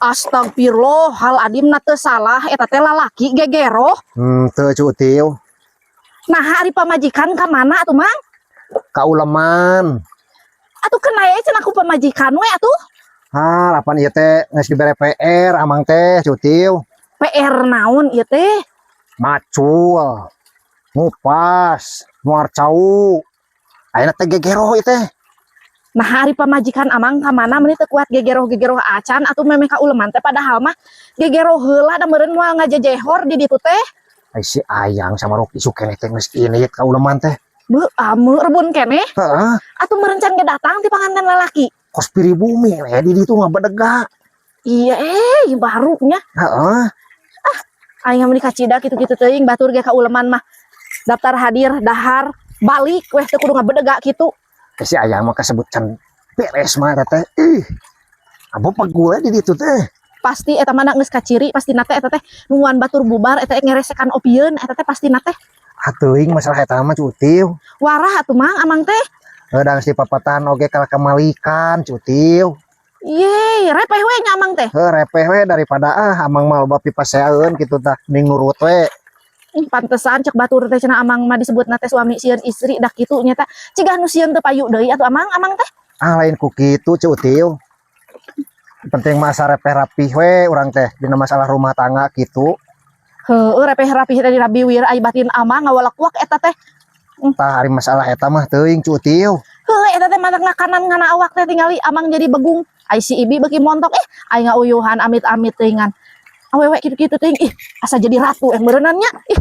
Astagfirullahaladzim, na teu salah eta teh lalaki gegeroh? Teu, Ceu Util. Nah, ari pamajikan ka mana atuh, Mang? Kauleman. Atuh kena ya cenah ku pamajikan we atuh. Ah, lapan ieu teh geus dibere PR amang teh, Ceu Util. PR naon ieu teh? Macul, ngupas, muar cau. Ayeuna teh gegeroh ieu teh. Nah, ari pamajikan amang ka mana, meuni teu kuat gegeroh-gegeroh acan atuh memeh ka uleman teh? Padahal mah gegeroh heula da meureun moal ngajejehor di ditu teh. Ai si Ayang sama Rocky isuk keneh teh geus indit ka uleman teh. Beuh, ame rebun keneh. Heeh. Atuh meureun can ge datang ti panganten lalaki. Kos pribumi we di ditu ngabedega. Iya, eh barunya. Heeh. Aing mah kacida kitu-kitu teuing, batur ge ka uleman mah daftar hadir, dahar, balik weh, teu kudu ngabedega kitu. Eh, si Ayang mah kasebut can beres mah eta teh. Ih. Abo pegul di ditu teh. Pasti eta mah geus kaciri, pasti teh eta teh nungguan batur bubar, eta ngeresekan opieun eta teh pasti teh. Ah, teuing masalah eta mah, Ceu Util. Warah atuh, Mang, amang teh. Heuh, geus dipapatahan oge kalah kamalikan, Ceu Util. Ye, repeh we nya amang teh. Heuh, repeh we, daripada ah amang mah loba pipaseaeun kitu tah, ning nurut we. Ih, pantesan cek batur teh cenah amang mah disebutna teh suami sieun istri, dah kitu nya ta. Cigah nu sieun teu payu deui atuh amang, amang teh. Ah, lain ku kitu, Ceu Util. Penting mah asa repeh rapih we urang teh dina masalah rumah tangga kitu. Heueuh, repeh rapih teh dina biwir, ai batin amang ngawalak-wak eta teh. Tah, ari masalah eta mah teuing, Ceu Util. Heueuh, eta teh matak ngakanan ngana awak teh, tingali amang jadi begung. Ai si Ibi beuki montok, eh ai ngauyuhan amit-amit teuingan. Awewe kitu-kitu teuing, ih asa jadi ratu eh meureunan nya. Ih.